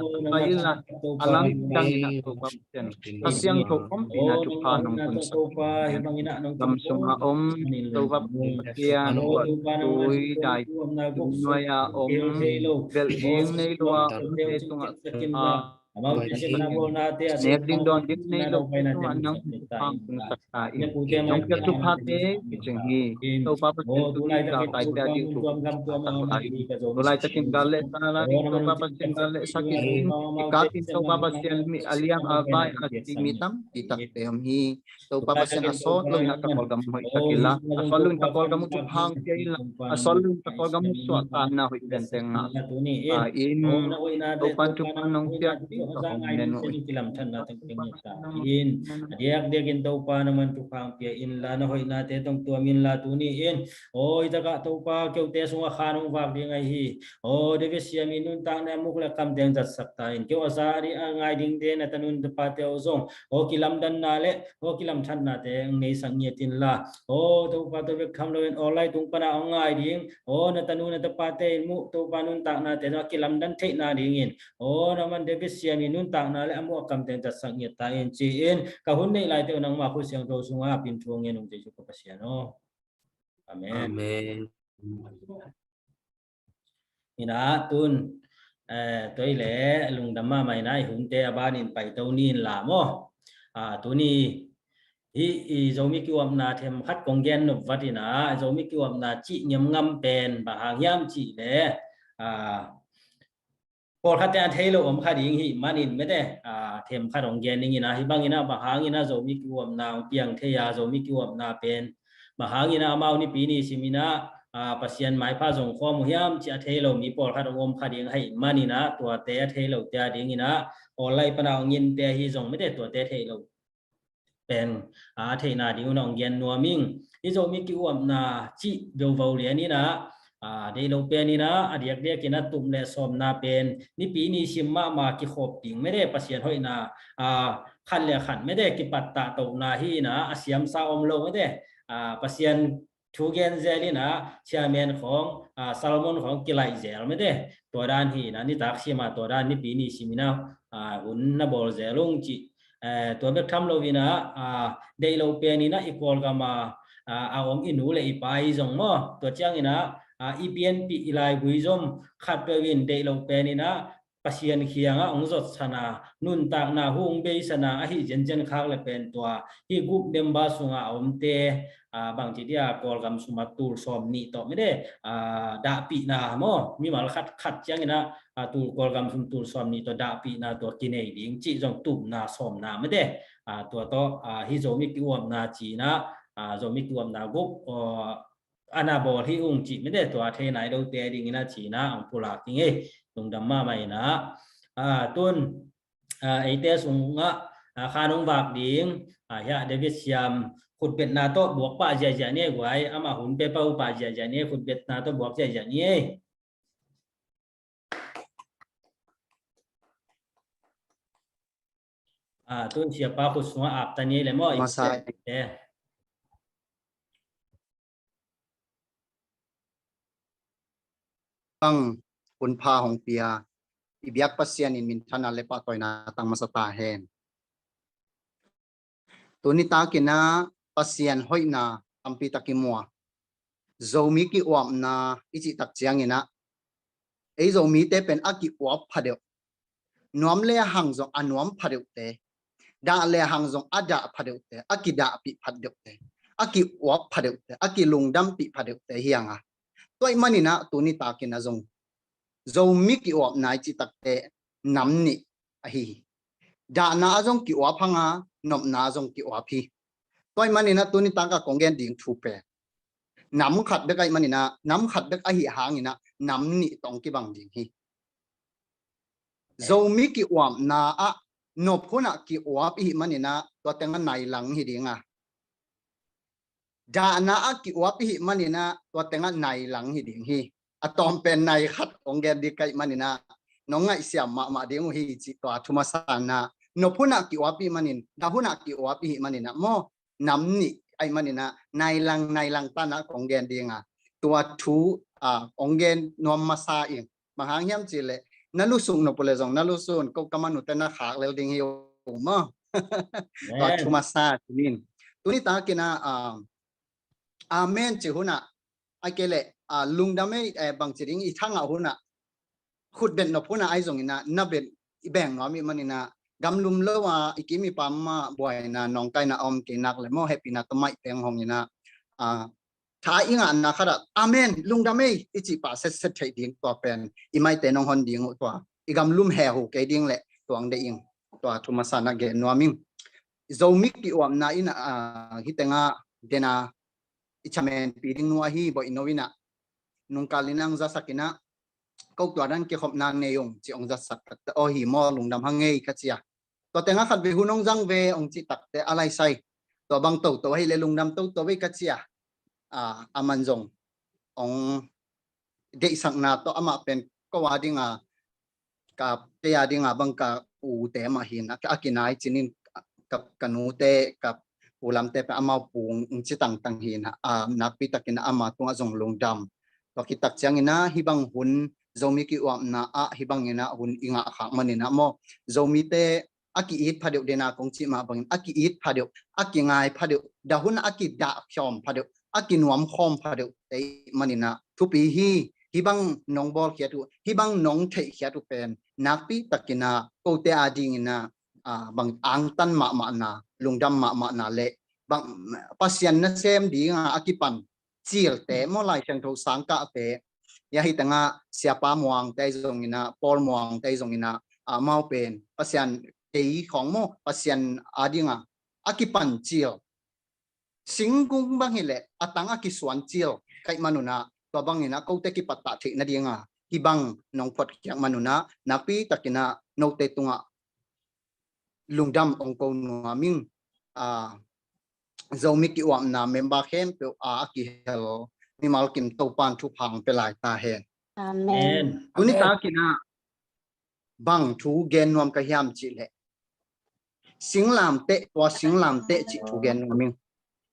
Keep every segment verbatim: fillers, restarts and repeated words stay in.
a pai inla, a lamdang in ah Topa Pasian, Kha Siangtho ompihna thupha nong tunsak in, gam sung a om Topa Pasian, tuaktui dai, nuai a om, belh ding nei lo a om, leitungah a Amau i sihna bawlnate a nek ding dawn ding nei lo, Topa nang hong pang kung sak ta in. Nong piak thuphate kicing hi. Topa Pasian, tuni zahtaite a ding thu kong sak ta in. Tua laitakin gal le sa la ding, Topa Pasian, gal le sa kicing. I kap in, Topa Pasian, mi a liam a vai a ci mi tampi takte om hi. Topa Pasian, a sawt lo in ah ka Kawlgam hoih tak inla, a sawt lo in ka Kawlgam uh thupha hong pia inla, a sawt lo in ka Kawlgam uh suahtakna hoih tengteng ngah in. Topa in thupha nong piak ding ka hong nen uh hi. A diakdiakin Topa nangman thupha hong pia inla, na hoihnate tawh tuam inla tuni in. Aw, hi takah Topa, keute sungah khan hong vak ding ahi hi. Aw, David siam i nuntakna a muk le kam teng zatsak ta in. Keu a za a ngai dingte, na tanu na tapate uh zong aw kilamdanna le aw kilamthannate hong neisak ngiat inla. Aw Topa, tua bek tham loin online tung pana hong ngai ding aw na tanu na tapate in muh Topa nuntaknate zong a kilamdan theihna dingin aw nangman David siam i nuntakna le a muh a kam teng zatsak ngiat ta in ci-in ka hun neih laite uh nangma khut siangtho sungah a pin thu hong ngen ung Jesu ka Pasian aw. Amen. Amen. Ina tun, eh, tua hi leh lungdam mahmah ina i hunte a banin paito ni inla maw. Ah, tuni hi i Zomi kiuapna themkhat kong gen nop vat ina, Zomi kiuapna cih ngiamngam pen bang hang hiam cih leh, ah, pawlkhatte a thei lo om kha ding hi manin mete, ah, themkhat hong gen ding ina, hi bang ina bang hang ina Zomi kiuapna hong piang thei a, Zomi kiuapna pen bang hang ina amau nipi ni sim ina, ah, Pasian maipha zong khawm uh hiam cih a thei lo mi pawlkhat hong om kha ding hi man ina, tuate a thei lote a ding ina online pana hong nginte ahi zong mete tuate thei lo pen, ah, a theihna ding un hong gen nuam ing. Hi Zomi kiuapna cih dovo lian ina, ah, deih lo pen ina a diakdiakin a tum le sawmna pen nipi ni sim mahmah kikhawp ding mete Pasian hoihna, ah, khat le khat mete kipattah tohna hi ina a siamsa om lo mete, ah, Pasian thu gen zel ina chairman khawng, ah, Solomon khawng kilaih zel mete tua dan hi ina nitak sima tua dan nipi ni sim ina, ah, hun na bawl zel ung cih. Eh, tua bek tham lo ina, ah, deih lo pen ina i Kawlgam a, ah, a om i nu le i pa i zong maw tua ciang ina, ah, i pianpih i laigui zom khat peuh in deih lo pen ina Pasian kiangah hong zotsana nuntakna hong beisana ahi zenzen khak le pen tua hi group member sungah a omte, ah, bangci dia Kawlgam suma tul sawm nih tawh mete, ah, dahpihna maw mimal khat khat ciang ina, ah, tul Kawlgam sum tul sawm nih tawh dahpihna tua kinei ding cih zong tumna sawmna mete, ah, tua tawh, ah, hi Zomi kiuapna ci ina, ah, Zomi kiuapna group, ah, ana bawl hi ung cih mete tua thei nai lote ding ina ci ina hong pulak ing ei. Lungdam mahmah ina, ah, tun, ah, eite sungah, ah, khan hong vak ding, ah, hiah David siam khutbetna tawh buak pah ziahziah ni ei guai, amah hun pe pah uh pah ziahziah ni ei, khutbetna tawh buak ziahziah ni ei. Ah, tun siapa khut sungah ap ta ni ei le maw. Masa. Bang hun pha hong pia i biak Pasian in minthanna le pahtawina tang masa ta hen. Tuni takin ah Pasian hoihna tampi tak i mu a, Zomi kiuapna i cih tak ciangin ah ei Zomite pen a kiuap phadeuh, nuam le hang zong a nuam phadeuhte, dah le hang zong a dah phadeuhte, a kidahpih phadeuhte, a kiuap phadeuhte, a kilungdampih phadeuhte hi hang a, tua ahih manin ah tuni takin ah zong Zomi kiuapna i cih takteh nam nih ahi hi. Dahna ah zong kiuap hang a, nopna ah zong kiuap hi. Tua ahih manin ah tuni tak a kong gen ding thu pen nam khat bek ahih manin ah, nam khat bek ahih hangin ah nam nih tawh hong kibang ding hi. Zomi kiuapna ah nop hun ah kiuap i hih manin ah tua teng ah nai lang hi ding a, dahna ah kiuap i hih manin ah tua teng ah nai lang hi ding hi. A tawm pen nai khat kong gen ding ka hih manin ah nong ngaihsiam mahmah ding uh hi cih tua thu masa na. Nop hun ah kiuap i hih manin, dah hun ah kiuap i hih manin ah maw, nam nih ahih manin ah nai lang nai lang tan ah kong gen ding a, tua thu, ah, kong gen nuam masa ing. Bang hang hiam cih leh na lusuk nop uh leh zong na lusun, ko ka man uh te na khak lel ding hi uh maw. Tua thu masa ci ning. Tuni takin ah, ah, amen ci hun ah, ahih kei leh, ah, lungdam ei, eh, bang ci ding, i thangah hun ah, khutbet nop hun ah ahi zongin ah na bet i beng nuam i maninah gamlum lo a i kim i pam mah buaina nawngkaina a om kei nak le maw hehpihna tawh maih peng hong inah, a, tha i ngahna khatah amen lungdam ei i cih pah setset theih ding tua pen i maite nong hon ding uh tua i gamlum hehu kei ding le tuang deh ing. Tua thu masa na gen nuam ing. Zomi ki-uapna inah, a, hih tengah dena i chamen pi ding nu ahi boih no inah nungkal inah ang zasak inah ko tua dan kikhopna nei ung ci ong zasak takte aw hi maw lungdam hang ngei ka cia. Tua tengah khat ve hun ong zang ve ong cih takte a laisai tua bang toto ahi le lungdam toto ve ka cia. A, a man zong ong deihsakna tawh amah pen ko a dinga ka kei a dinga bang ka ute mah hin a, a kinai cinin ka, ka nute ka pulamte pen amau pung ci tangtang hin a, nakpi takin ama tungah zong lungdam. Tua kitak ciangin a hih bang hun Zomi ki-uapna ah hih bangin a hun i ngah khak manin a maw Zomite a ki-it phadeuh dena kong cih mah bangin a ki-it phadeuh a kingai phadeuh dah hun a kidah khiawm phadeuh a kinuam khawm phadeuh tei manin a thupi hi. Hih bang nong bawlkhiat uh hih bang nong theihkhiat uh pen nakpi takin a kote a dingin a, a, bang angtan mahmahna lungdam mahmahna le bang Pasian nasem dinga a kipan cilte maw Lai Siangtho sangkahte. Ia hih tengah Siapa Muangte zongin a Paul Muangte zongin a, a, amau pen Pasian kei khawng maw Pasian a dinga a kipan cil singkung bang hileh a tang a kisuan cil kaih manun a tua bangin a kote kipattah theih nadinga hih bang nong phuatkhiak manun a nakpi takin a note tungah lungdam ong ko nuam ing. A, Zomi ki-uapna member khempeuh a, a kihel mimal kim Topan thupha ong pia lai ta hen. Amen. Tuni takin a bang thu gen nuam ka hiam cih leh singlamteh tua singlamteh cih thu gen nuam ing.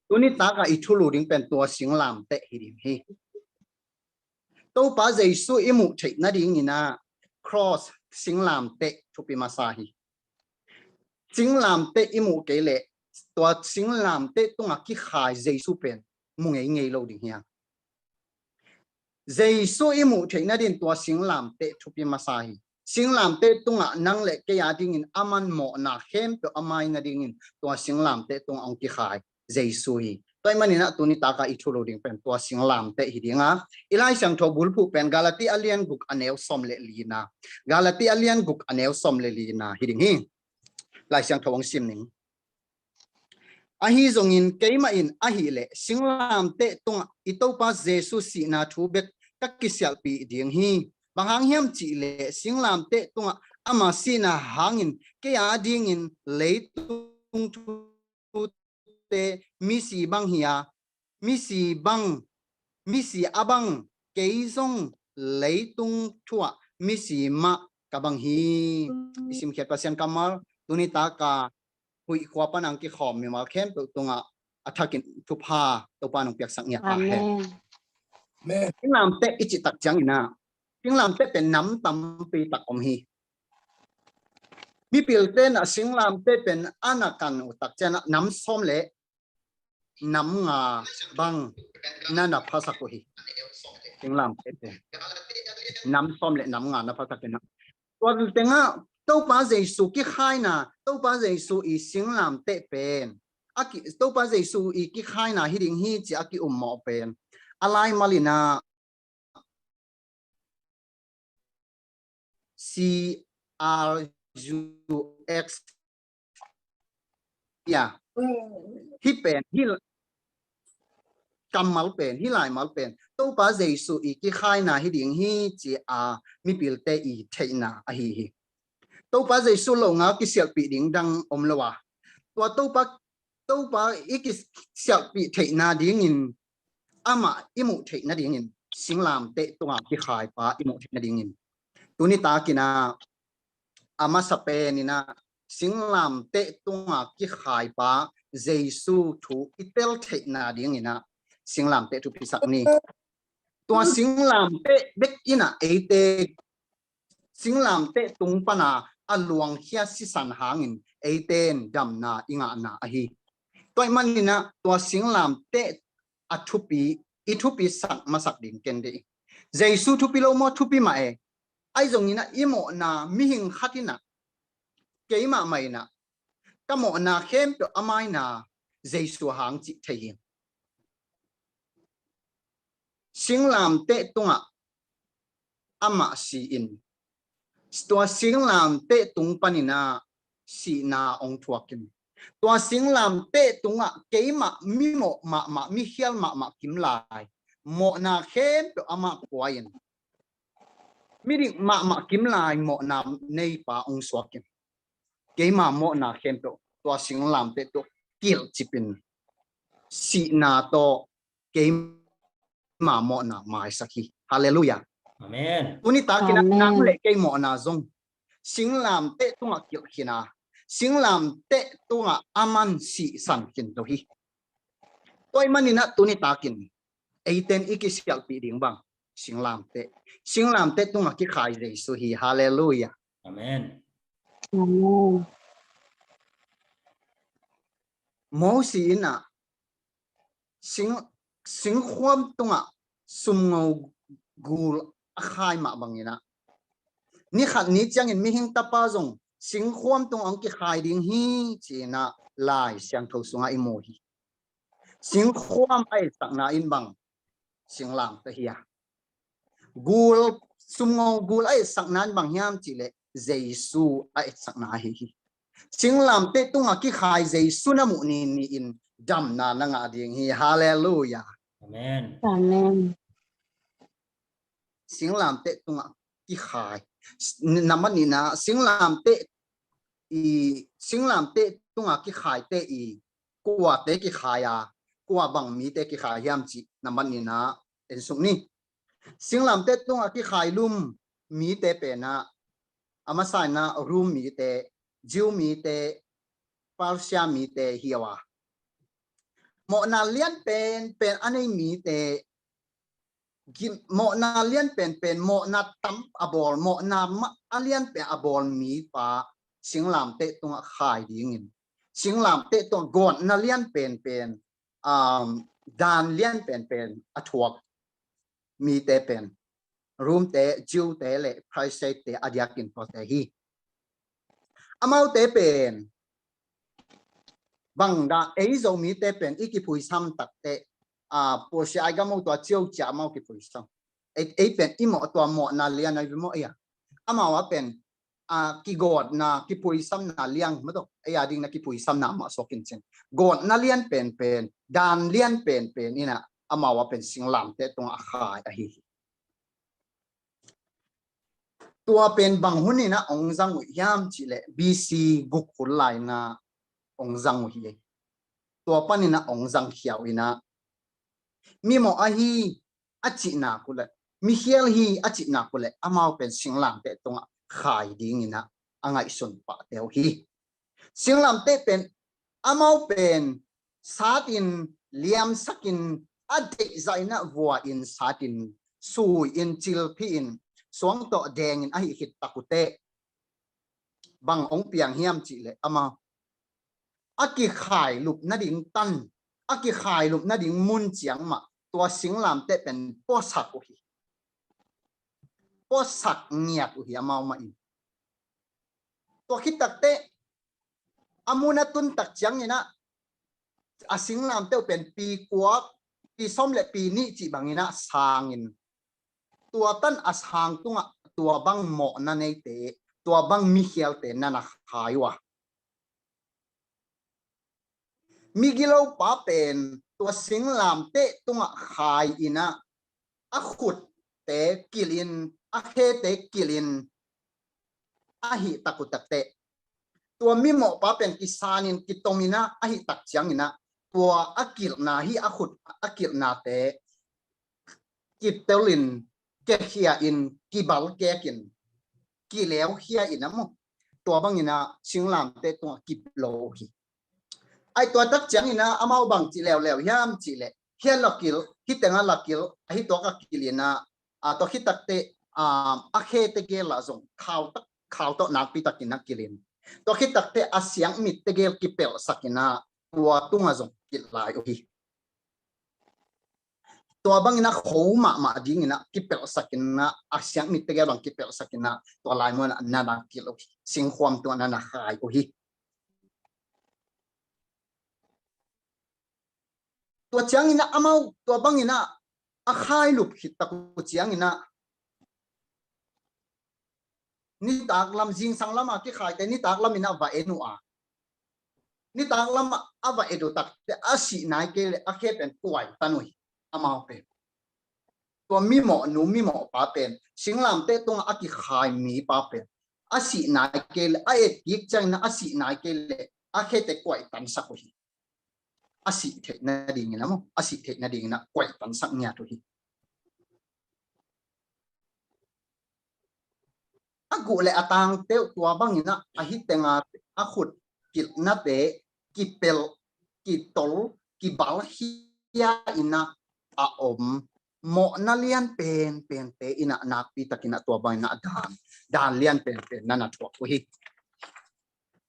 Tuni taka i thulu ding pen tua singlamteh hi ding hi. Topa Jesu i muh theih nadingin a cross singlamteh thupi masa hi. Singlamteh i muh kei leh tua singlamteh tungah kikhai Jesu pen mu ngei ngei lo ding hi a. Jesu i muh theih nadin tua singlamteh thupi masa hi. Singlamteh tungah nang le kei a dingin a man mawhna khempeuh a mai nadingin tua singlamteh tungah ong kikhai Jesu hi. Tua i manin a tuni taka i thulu ding pen tua singlamteh hi dinga i Lai Siangtho bulphuh pen Galati a lian guk a neu sawm le lina. Galati a lian guk a neu sawm le lina hi ding hi. Lai Siangtho ong sim ning. Ahi zongin keimah in ahileh singlamteh tungah i Topa Jesu sihna thu bek ka kisialhpih ding hi. Bang hang hiam cihleh singlamteh tungah ama sihna hangin kei a dingin leitung thute misi bang hi a, misi bang, misi a bang kei zong leitung thuah misi mah ka bang hi. I simkhiat Pasian kammal tuni taka huih khua pan ang kikhawm mimal khempeuh tungah a thakin thupha Topa nong piaksak ngiat ta hen. Amen. Singlamteh i cih tak ciangin a singlamteh pen nam tampi tak om hi. Mipilte na singlamteh pen a na kan uh tak ciangin a nam sawm le nam nga bang na na phasak uh hi. Singlamteh pen nam sawm le nam nga na phasak hi na. Tua tengah Topa Jesu kikhaina, Topa Jesu i singlamteh pen a ki, Topa Jesu i kikhaina hi ding hi ci a ki-ummawh pen a lai malina C R U X. Ia hih pen hih kammal pen hih laimal pen Topa Jesu i kikhaina hi ding hi ci a mipilte i theihna ahi hi. Topa Jesu lo nga kisialhpih ding dang om lo a tua Topa Topa i kisialhpih theihna dingin amah i muh theih nadingin singlamteh tunga kikhaipa i muh theih nadingin tuni takin a a masa penin a singlamteh tunga kikhaipa Jesu thu i tel theihna dingin a singlamteh thupisak ni. Tua singlamteh bek in a eite singlamteh tung pana a luangkhia sisan hangin eiten damna i ngahna ahi. Tua i manin a tua singlamteh a thupi i thupisak masak ding ken dei. Jesu thupi lo maw? Thupi mah e. Ahi zongin a i mawhna mihing khat in a keimah mah in ah ka mawhna khempeuh a mai na Jesu hang cih thei hi. Singlamteh tungah amah si-in, tua singlamteh tung panin ah sihna hong thuak in, tua singlamteh tungah keimah mimawh mahmah, mikhial mahmah kim lai mawhna khempeuh amah pua in, midik mahmah kim lai mawhna neipa hong suak in, keima mawhna khempeuh tua singlamteh tawh kilhcip in, sihna tawh keima mawhna maisak hi. Halleluiah. Amen. Tuni takin ah nang le kei mawhna zong singlamteh tungah kilh khin a, singlamteh tungah aman sihsan khin to hi. Tua ahih manin ah tuni takin eiten i kisialhpih ding bang singlamteh, singlamteh tungah kikhai Jesu hi. Halleluiah. Amen. Moses in ah sing, singkhuam tungah sumngo gul a khai mah bangin ah, ni khat ni ciangin mihing tapa zong singkhuam tungah hong kikhai ding hi ci-in ah Lai Siangtho sungah i mu hi. Singkhuam a etsakna in bang singlamteh hi a, gul, sumngo gul a etsakna in bang hiam cih leh Jesu a etsakna ahi hi. Singlamteh tungah kikhai Jesu na muh ni ni-in damna na ngah ding hi. Halleluiah. Amen. Singlamteh tungah kikhai. Nambat nihna, singlamteh i, singlamteh tungah kikhaite i kuate kikhai a, kua bang mite kikhai hiam cih nambat nihna en suk ni. Singlamteh tungah kikhai lum mite pen ah, a masa in ah Rom mite, Jew mite, Persia mite hi uh a, mawhna lian penpen a nei mite, mawhna lian penpen, mawhna tam a bawl, mawhna a lian pen a bawl mipa singlamteh tungah khai dingin, singlamteh tungah gawtna lian penpen, um, dan lian penpen a thuak mite pen Romte, Jewte le Pharisaite a diakin tuate hi. Amaute pen bangdah ei Zomite pen i kiphuisam takteh, a, Persia ai gam uh tua ciau cia amau kiphuisam. Ei, ei pen i mawh tua mawhna lian ai mawh ia. Amau a pen a, kigawtna, kiphuisamna liang maw tawh, ei a dingin a kiphuisamna mah suak in cin. Gawtna lian penpen, dan lian penpen in ah amau a pen singlamteh tungah a khai ahi hi. Tua pen bang hun in ah hong zang uh hiam cih leh B C guk hun lai in ah hong zang uh hi. Tua panin ah hong zang khia uh in ah mimawh ahi a cihna uh leh, mikhial hi a cihna uh leh, amau pen singlamteh tungah khai dingin ah a ngaihsun pahte uh hi. Singlamteh pen amau pen sat in, liamsak in, a deihzah in ah vua in, sat in, sui in, cilphih in, suang tawh deng in ahi khit tak uh teh bang hong piang hiam cih leh amau a kikhailup nading tan, a kikhailup nading mun ciang mah tua singlamteh pen puasak uh hi. Puasak ngiat uh hi amau mah in. Tua khit takteh a mun a tun tak ciangin ah a singlamteh uh pen pi kua, pi sawm le pi nih cih bangin ah sang in, tua tan a sang tungah tua bang mawhna neite, tua bang mikhialte na na khai uh a, migilo pa pen tua singlamteh tungah khai in ah a khutte kilh in, a khete kilh in ahi tak uh takteh, tua mimawh pa pen kisan in kitom in ah ahi tak ciangin ah tua a kilhna hi, a khut a kilhnate kitel in, kekhia in, kibalkek in, kileukhia in ah maw, tua bangin ah singlamteh tungah kip lo uh hi. Ai tua tak ciangin ah amau bang ci leuleu hiam cih leh, hia la kilh, hih tengah la kilh, ahi tuak a kilh in ah, a, tua khit takteh, a, a khete gel ah zong khau tak, khau tawh nakpi takin a kilh in, tua khit takteh a siangmit tegel kipelhsak in ah tua tungah zong kilh lai uh hi. Tua bangin ah kho mahmah dingin ah kipelhsak in ah, a siang mit tegel bang kipelhsak in ah, tua lai mun ah na na kilh uh hi. Singkhuam tungah na na khai uh hi. Tua ciangin ah amau tua bangin ah a khai lup khit tak uh ciangin ah nitak lam, zingsang lam a kikhaite nitak lam in ah va en uh a, nitak lam a va et uh takteh a sih nai kei leh a khe pen kuai tan uh hi. Amau pen, tua mimawh nu mimawh pa pen, singlamteh tungah a kikhai mipa pen a sih nai kei leh, a et kik ciangin ah a sih nai kei leh a khete kuai tansak uh hi. A sih theih nadingin ah maw, a sih theih nadingin ah kuai tansak ngiat uh hi. A guh le a tangte uh tua bangin ah a hi teng a, a khut kilhnate kipelh, kitol, kibalhia in ah a om, mawhna lian penpente in ah nakpi takin ah tua bangin ah dan, dan lian penpen na na thuak uh hi.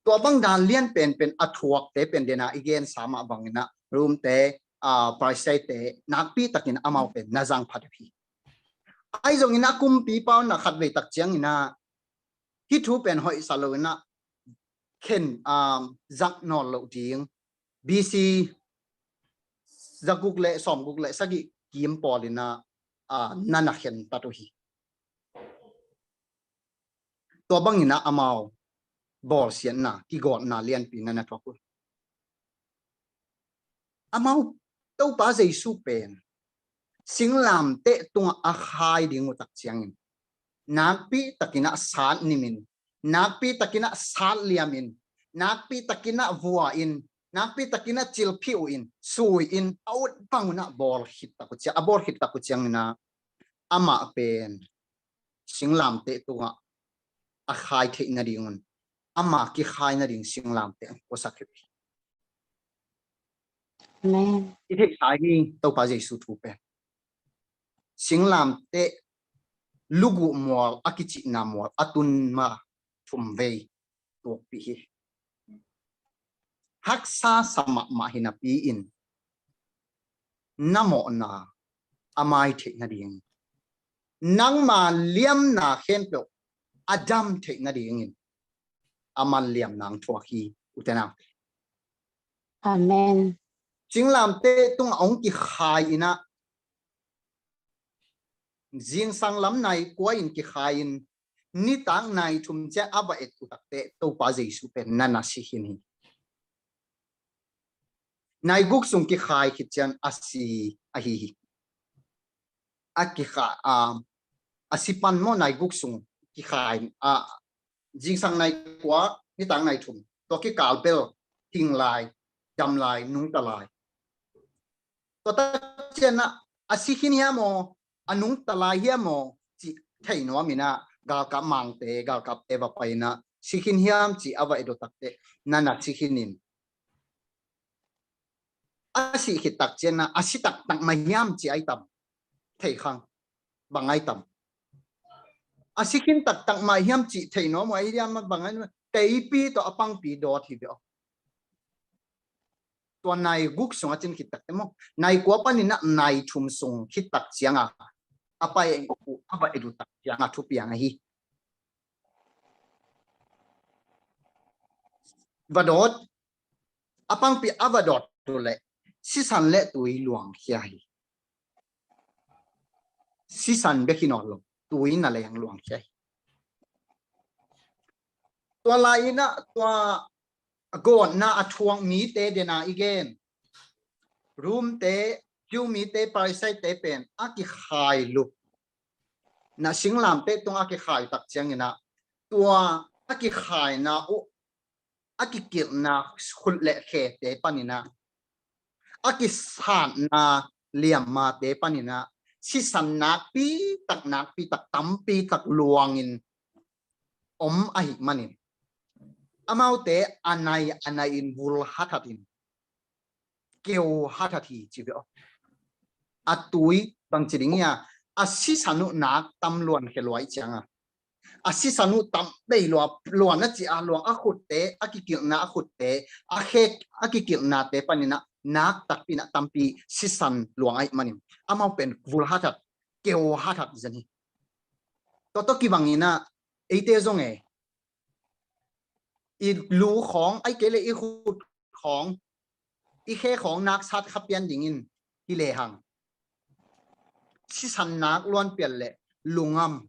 Tua bang dan lian penpen a thuakte pen den a i gensa mah bangin ah Rome te, aa, Parisai te nakpi takin amau pen na zang phat uh hi. Ahi zongin ah kumpipa un ah khatvei tak ciangin ah hih thu pen hoihsa lo in ah khen, aa, zak nawn loh ding, B C zaguk le sawmguk le sagih kim pawl in ah, aa, na na khentat uh hi. Tua bangin ah amau bawlsiatna, kigawtna lianpi na na thuak uh. Amau Topa Jesu pen singlamteh tungah a khai ding uh tak ciangin nakpi takin ah sat nimin, nakpi takin ah sat liamin, nakpi takin ah vua in, nakpi takin ah cilphih uh in, sui in, a ut bang un ah bawl khit tak uh ciang, a bawl khit tak uh ciangin ah amah pen singlamteh tungah a khai theih nadingun ama kikhai nading singlamteh a puasak hi. Amen. I theihsa hi Topa Jesu thu pen. Singlamteh luguh mual a kicihna mual a tun ma thumvei tuakpih hi. Haksa sa mahmah hi napi-in na mawhna a mai theih nading, nangma liamna khempeuh a dam theih nadingin a man liamna hong thuak hi, ute naute. Amen. Singlamteh tungah hong kikhai in ah, zingsang lam nai kua in kikhai in, nitak nai thum ciang a va et uh takteh Topa Jesu pen na na si khin hi. Nai guk sung kikhai khit ciang a si ahi hi. A kikha, a, a si pan maw, nai guk sung kikhai, a, zingsang nai kua, nitak nai thum, tua kikal bel hing lai, dam lai, nungta lai. Tua tak ciang ah a si khin hiam aw, a nungta lai hiam aw cih thei nuam in ah, galkap mangte, galkapte va pai in ah, si khin hiam cih a va et uh takteh na na si khin in, a sih khit tak ciang ah a si taktak mah hiam cih ai tam, thei khang, bang ai tam. A si khin taktak mah hiam cih thei nuam uh ai hiam, bang ai, teipi tawh a pangpi dawt hi ve aw. Tua nai guk sung a cin khit takteh maw, nai kua panin ah nai thum sung khit tak ciang a, a pai uh, a va et uh tak ciang a thupiang ahi. Va dawt, a pangpi a va dawt uh leh sisan le tui luangkhia hi. Sisan bek hi nawn lo, tui na leng luangkhia hi. Tua lai in ah tua gawtna a thuak mite den a i gen, Rom te, Jew mite, Parisai te pen a kikhai lup, na singlamteh tung a kikhai tak ciangin ah, tua a kikhaina uh, a kikilhna khut le khete panin ah, a kisatna liammate panin ah, sisan nakpi tak, nakpi tak, tampi tak luangin om ahih manin, amaute a nai a nai in vul hathat in, keu hathat hi ci ve aw. A tui bang ci ding hia, a sisan uh nak tam luangkhia lua ahih ciang a, a sisan uh tam bei lua, luang a ci a, luang a khutte, a kikilhna a khutte, a khek a kikilhnate panin ah nak takpi in ah tampi sisan luang ahih manin amau pen vul hathat, keu hathat zen hi. Tua tawh kibang in ah eite zong e, i lu khawng, ahih kei leh i khut khawng, i khe khawng nak sat kha pian dingin hi lehang, sisan nak luan pian leh lungam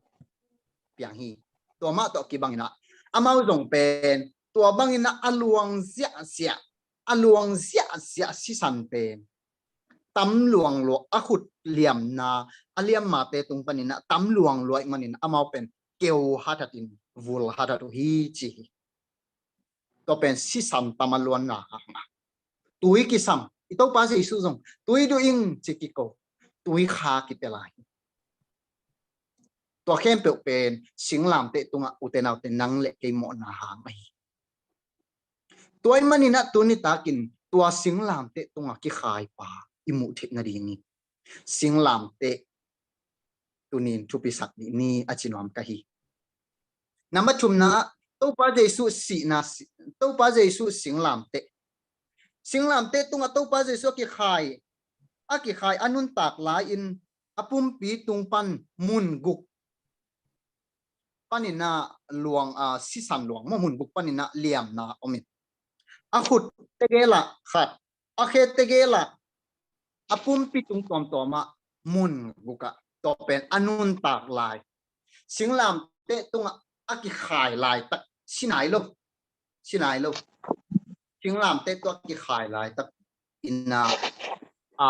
piang hi. Tua mah tawh kibang in ah amau zong pen tua bang in ah a luang ziahziah, a luang ziahziah sisan pen tam luang lua, a khut liamna, a liammate tung panin ah tam luang lua ahih manin amau pen keu hathat in vul hathat uh hi ci hi. Tua pen sisan tam a luanna hang a, tui kisam, i Topa Jesu zong tui duh ing ci kiko, tui kha kipia lai hi. Tua khempeuh pen singlamteh tungah, ute naute, nang leh kei mawhna hang ahi. Tua ahih manin ah tuni takin tua singlamteh tungah kikhaipa i muh theih nadingin singlamteh tunin thupisak dih ni a ci nuam ka hi. Nambat thumna ah Topa Jesu sihna, si-, Topa Jesu singlamteh, singlamteh tungah Topa Jesu a kikhai, a kikhai a nuntak lai-in a pumpi tung pan mun guk panin ah luang, a, sisan luang maw, mun guk panin ah liamna om in, a khut tegel ah khat, a khe tegel ah, a pumpi tung tuamtuam ah mun guk ah, tua pen a nuntak lai. Singlamteh tungah a kikhai laitak, si nai lo, si nai lo. Singlamteh tungah a kikhai laitak in ah, a,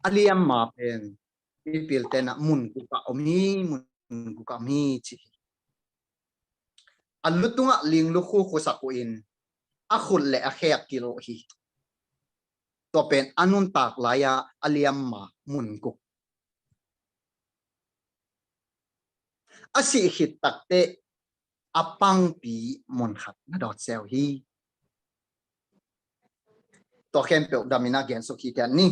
a liamma pen mipilte in ah mun guk ah om hi, mun guk ah om hi ci hi. A lu tungah ling lukhu khusak uh in a khut leh a khe a kilawh hi. Tua pen a nuntak lai-a a liamma mun guk. A sih khit takteh a pangpi mun khat na dawt se uh hi. Tua khempeuh dam in ah gen suk hi tian ni.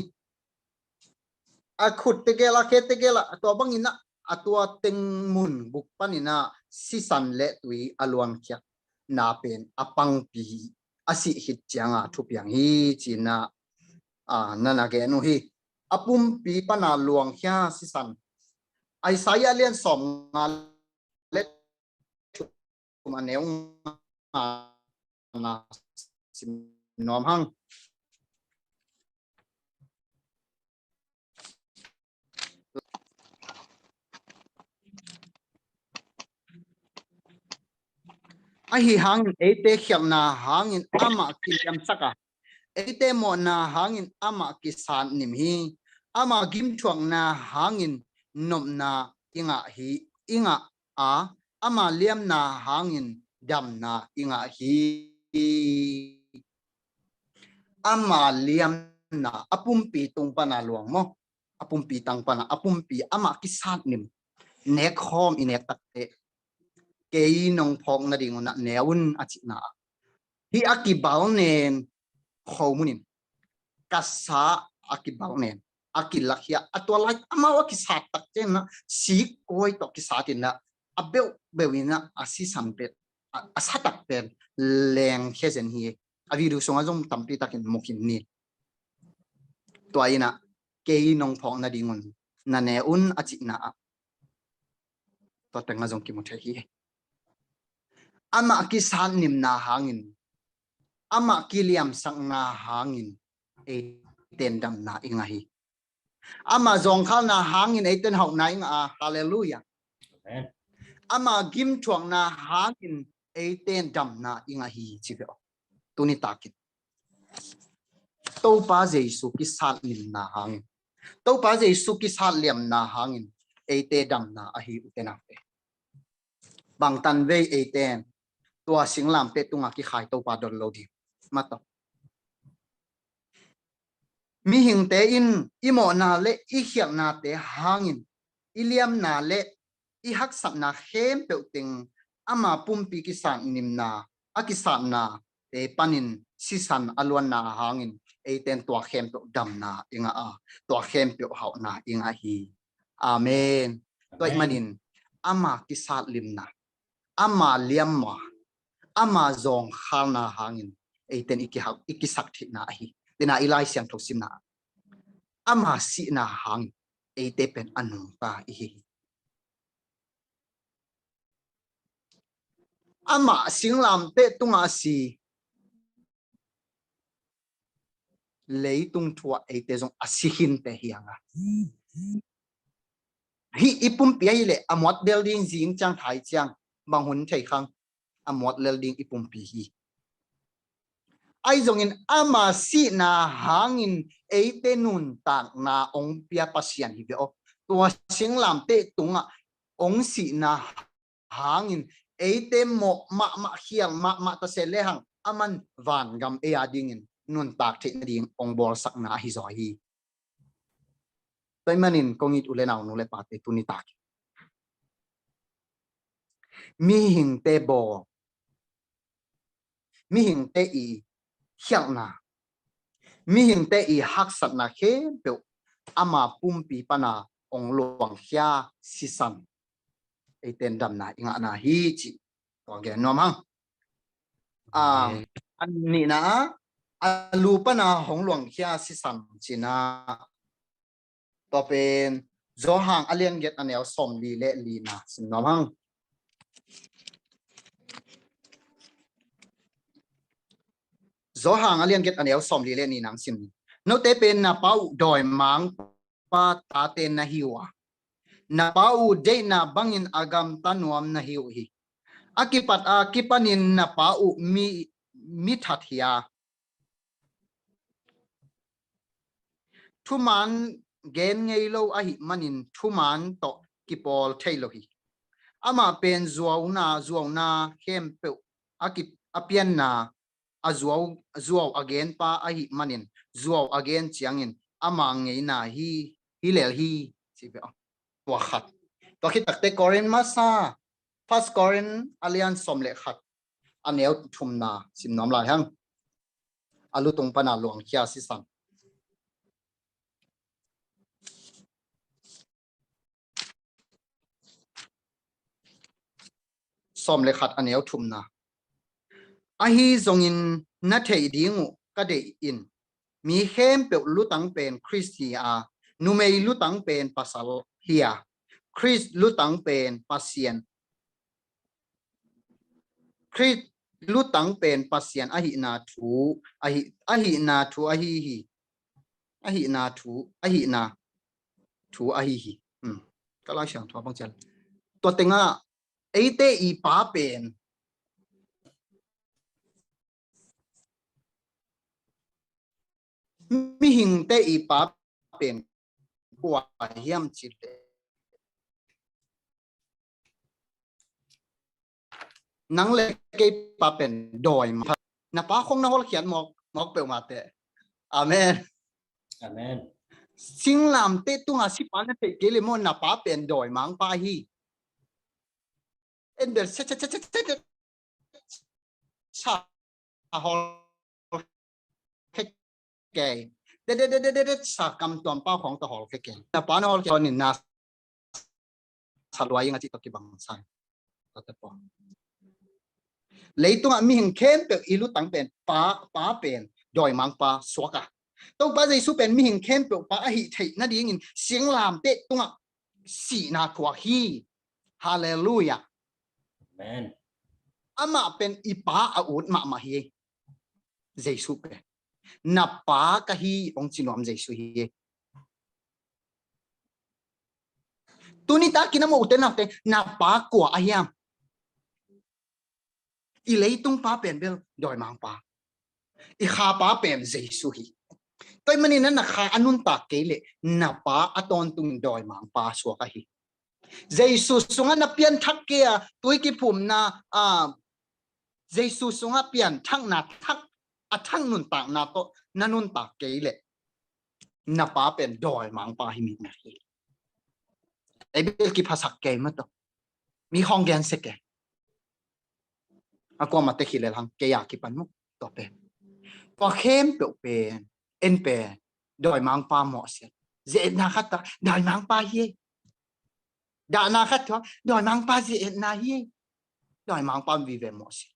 A khut tegel ah, khe tegel ah, tua bangin ah, a tua teng mun guk panin ah sisan leh tui a luankhiatna pen a pangpi a sih khit ciang a thupiang hi ci-in ah, a, na na gen uh hi. A pumpi pan a luangkhia sisan. Isaiah lian sawmnga leh thum a neu nga na sim nuam hang. Ahi hangin eite khialhna hangin amah kiliamsak a, eite mawhna hangin amah kisatnim hi. Ama gimthuakna hangin nopna i ngah hi, i ngah a, ama liamna hangin damna i ngah hi. Ama liamna, a pumpi tung pana luang maw? A pumpi tang pana, a pumpi amah kisatnim. Nek khawm i nek takteh kei nong phawk nading un ah ne un a cihna. Hih a kibal nen khomun in ka sa a kibal nen a kilakhia a tua lai amau a kisat tak ciangin ah sik kawi tawh kisat in ah a beuhbeuh in ah a sisan pen a, a sa tak pen lengkhia zen hi. A video sungah zong tampi takin mu khin ni. Tua in ah kei nong phawk nading un na ne un a cihna ah tua tengah zong kimu thei hi. Amah kisatnimna hangin, amah kiliamsakna hangin eiten damna i ngah hi. Amah zawngkhalna hangin eiten hauhna i ngah a. Halleluiah. Amen. Amah gimthuakna hangin eiten damna i ngah hi ci ve aw. Tuni takin Topa Jesu kisatnimna hangin, Topa Jesu kisatliamna hangin eite damna ahi, ute naute. Bangtan vei eiten tua singlamteh tungah kikhai Topa don lo ding. Mataw. Mihingte in i mawhna le i khialhnate hangin i liamna le i haksatna khempeuh teng ama pumpi kisatnimna, a kisatnate panin sisan a luanna hangin eiten tua khempeuh damna i ngah a, tua khempeuh hauhna i ngah hi. Amen. Tua ahih manin ama kisatlimna, ama liamma, ama zawngkhalna hangin eiten i kihak, i kisak theihna ahi. Tena i Lai Siangtho simna, ama sihna hangin eite pen a nungta i hi hi. Ama singlamteh tunga a si, leitung thu ah eite zong a si khinte hi hang a. Hih i pumpi ahih leh a muat lel ding, zing ciang thai ciang bang hun thei khang, a muat lel ding i pumpi hi. Ahi zongin ama sihna hangin eite nuntakna hong pia Pasian hi ve aw. Tua singlamteh tungah hong sihna hangin eite mawh mahmah, khial mahmah ta se lehang, aman vangam ei a dingin nuntak theih nading hong bawlsakna ahi zaw hi. Tua ahih manin kong it u le nau, nu le pate, tuni takin mihingte bawl, mihingte i khialhna, mihingte i haksatna khempeuh ama pumpi pana hong luangkhia sisan, eiten damna i ngahna hi cih tua gen nuam hang. A, a nihna ah, a lu pana hong luangkhia sisan cihna, tua pen Johan a lian giat a neu sawmli le lina sim nuam hang. Johan a lian giat a neu sawmli le nina hong sim. Note pen na pa uh dawimangpa tate na hi uh a, na pa uh deihna bangin a gamta nuam na hi uh hi. A kipat a kipanin na pa uh mi, mi that hi a, thuman gen ngei lo ahih manin thuman tawh kipawl thei lo hi. Amah pen zuauna, zuauna khempeuh a ki, a pianna, a zuau, zuau a genpa ahih manin zuau a gen ciangin ama ngeina hi, hi lel hi, ci ve aw. Tua khat. Tua khit takte Korin masa, First Korin a lian sawm le khat, a neu thumna sim nuam lai hang. A lutung pana luangkhia sisan. Sawm le khat, a neu thumna. Ahi zongin na theih ding uh ka deih in, mi khempeuh lutang pen Khrist hi a, numei lutang pen pasal hi a, Khrist lutang pen Pasian, Khrist lutang pen Pasian ahihna thu ahi, ahihna thu ahi hi. Ahihna thu, ahihna thu ahi hi. Hmm. Ka Lai Siangtho bang cial. Tua tengah eite i pa pen, mihingte i pa pen kua hiam cih leh, nang le kei pa pen dawimangpa. Na pa khong na hawlkhiat mawk, mawk peuhmah teh. Amen. Amen. Singlamteh tunga sipa na theih kei leh maw, na pa pen dawimangpa hi. En bel se, se, se, se, se, se, sa hawlkhia kei. De, de, de, sa kam tuampa khong tawh hawlkhia kei. Na pa na hawlkhia nin na sa lua ing a cih tawh kibang sa. Leitungah mihing khempeuh i lutang pen pa, pa pen dawimangpa suak a, Topa Jesu pen mihing khempeuh pa ahih theih nadingin singlamteh tungah sihna thuak hi. Halleluiah. Amen. Amah pen i pa a ut mahmah hi. Jesu pen na pa ka hi hong ci nuam Jesu hi. Tuni takin a mawh ute naute, na pa kua ahiam? I leitung pa pen bel dawimangpa. I kha pa pen Jesu hi. Tua ahih manin na kha a nuntak kei leh na pa a tawntung dawimangpa suak ahi. Jesu sungah na pianthak kei a, tui kiphumna, a, Jesu sungah pianthakna thak, a thak nuntakna tawh na nuntak kei leh na pa pen dawimangpa hi mi na hi. Ei bel kiphasak kei mah tawh. Mi khong gen sek e. A kuamah tek hi lel hang, kei a kipan maw, tua pen. Tua khempeuh pen, en pen dawimangpa mawhsiat. Ze-etna khat tawh dawimangpa hi. Dahna khat tawh dawimangpa ze-etna hi. Dawimangpa vive mawhsiat.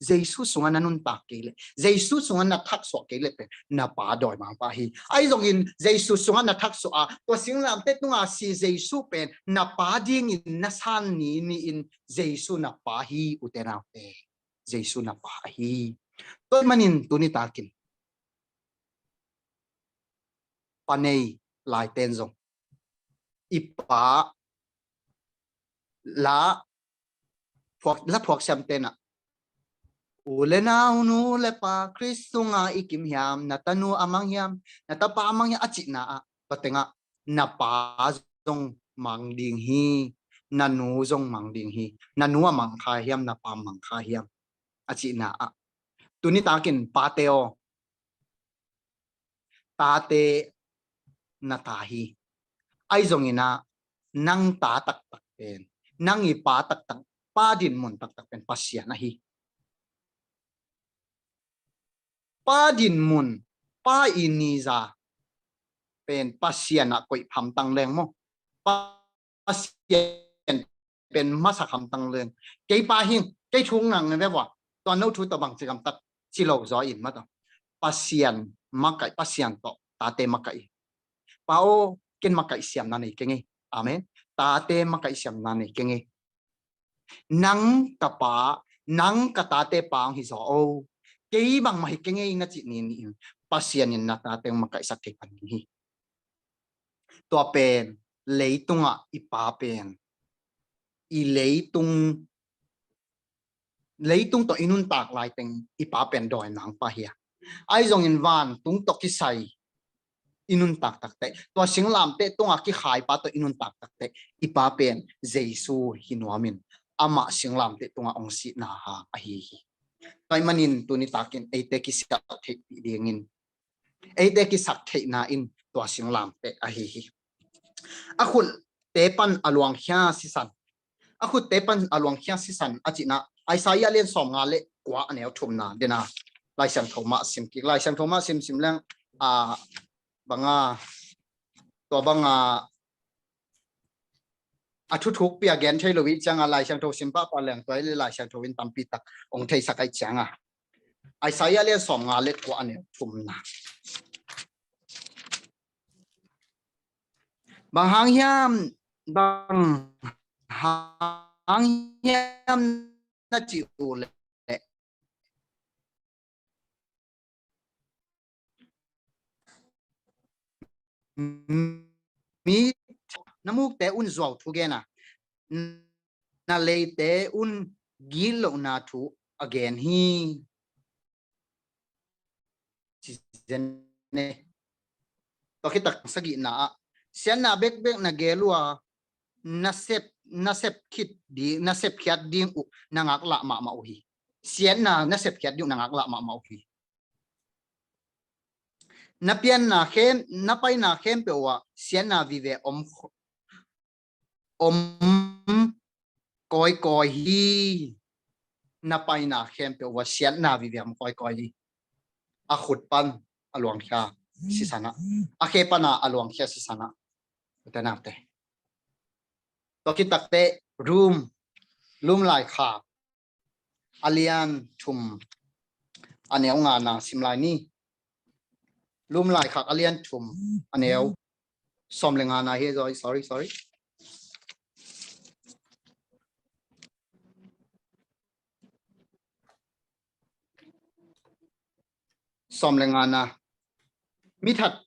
Jesu sungah na nuntak kei leh, Jesu sungah na thaksuah kei leh pen na Pa dawimangpa hi. Ahi zongin Jesu sungah na thaksuah a, tua singlamteh tungah si Jesu pen na Pa dingin na san ni ni-in Jesu na Pa hi, ute naute. Jesu na Pa ahi. Tua ahih manin tuni takin pa nei laiten zong i pa la phuak, la phuak siam tenah u le nau, nu le pa Khrist sungah i kim hiam, na tanu a mang hiam, na tapa a mang hiam a cihna ah, tua tengah na pa zong mang ding hi, na nu zong mang ding hi, na nu a mang kha hiam, na pa mang kha hiam a cihna ah, tuni takin pate aw, tate na ta hi. Ahi zongin ah nang ta taktak pen, nang i pa taktak, pa dinmun taktak pen Pasian ahi. Pa dinmun, pa i niza pen Pasian ah koih phamtang leng maw, Pasian pen masa khamtang leng. Kei pa hing, kei thung nang ne ve vua. Tua no thu tawh bang ci gamtat ci lo zaw in mataw. Pasian makaih, Pasian tawh tate makaih. Pa aw, ken makaih siamna nei keng ei. Amen. Tate makaih siamna nei keng ei. Nang ka pa, nang ka tate pa hong hi zaw o. Kei bangmah hi keng ei na cih ni ni-in Pasian in na tate hong makaihsak thei pan ding hi. Tua pen leitungah i pa pen, i leitung, leitung tawh i nuntak laiteng i pa pen dawimangpa hi a, ahi zongin vantung tawh kisai i nuntak takteh, tua singlamteh tungah kikhaipa tawh i nuntak takteh, i pa pen Jesu hi nuamin amah singlamteh tungah hong sihna hang ahi hi. Tua ahih manin tuni takin eite kisiat theihpih dingin, eite kisak theihna in tua singlamteh ahi hi. A khutte pan a luangkhia sisan, a khutte pan a luangkhia sisan a cihna Isaiah lian sawmnga le kua a neu thumna dena Lai Siangtho mah sim kik, Lai Siangtho mah simsim leng a banga, tua banga a thuthuk pia gen thei lo i cianga Lai Siangtho sim pahpah leng tua i le Lai Siangtho in tampi tak hong theisak ai cianga Isaiah lian sawmnga le kua a neu thumna. Bang hang hiam, bang hang hiam na cih uh leh mi na mukte un zuau thu gen a, na leite un gitlohna thu a gen hi. Ci zen e. Tua khit tak sagihna ah siatna bekbek na gel uh a, na sep, na sep khit ding, na sep khiat ding uh na ngaklah mahmah uh hi. Siatna na sep khiat ding uh na ngaklah mahmah uh hi. Na pianna khem, na paina khempeuh uh ah siatna vive om om kawikawi hi. Na paina khempeuh uh ah siatna vive om kawikawi hi. A khut pan a luangkhia sisan ah, a khe pana a luangkhia sisan ah, ute naute. Tua khit takteh Rom, Rom laikhak a lian thum a neu ngana sim lai ni. Rom laikhak a lian thum a neu sawm le ngana hi zaw, sorry, sorry. Sawm le ngana. Mi that,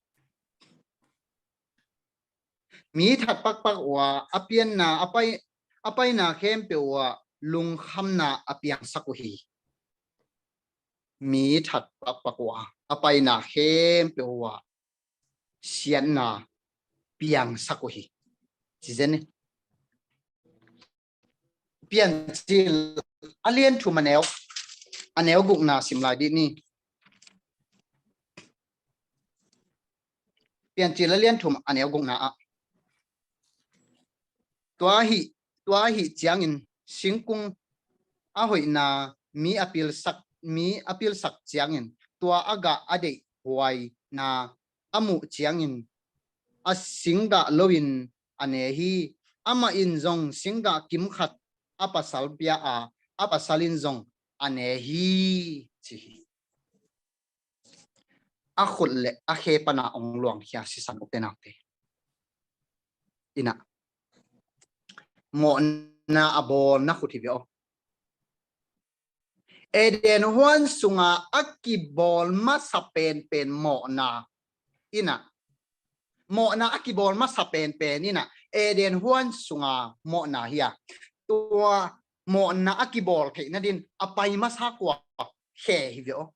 mi that pakpak uh ah, a pianna, a pai, a paina khempeuh uh ah lungkhamna a piangsak uh hi. Mi that pakpak uh ah, a paina khempeuh uh ah siatna piangsak uh hi. Ci zen e. Piancil a lian thum a neu, a neu gukna sim lai dih ni. Piancil a lian thum a neu gukna ah, tua ahi, tua ahi ciangin singkung a hoihna mi a pilsak, mi a pilsak ciangin tua a gah a deih huaina a muh ciangin a singgah loin a ne hi. Amah in zong singgah kimkhat a pasal pia a, a pasal in zong a ne hi, ci hi. A khut le a khe pana ong luangkhia sisan, ute naute. Ina, mawhna a bawl na khut hi ve aw. Eden huan sunga a kibawl masa penpen mawhna. Ina, mawhna a kibawl masa penpen ina, Eden huan sunga mawhna hi a. Tua mawhna a kibawl theih nadin a pai masa kua? Khe hi ve aw.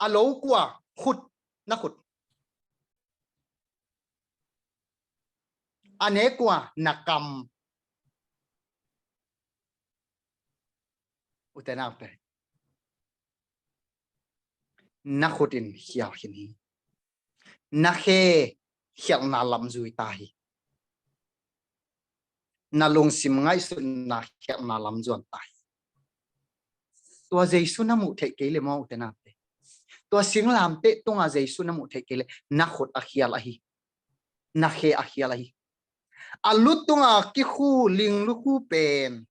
A lo kua? Khut, na khut. A ne kua? Na kam. Ute naute, na khut in khial khin hi. Na khe khialhna lam zui ta hi. Na lungsim ngaihsutna khialhna lam zuan ta hi. Tua Jesu na muh theih kei le maw, ute naute? Tua singlamteh tunga Jesu na muh theih kei le, na khut a khial ahi. Na khe a khial ahi. A lu tunga kikhu, ling lukhu pen,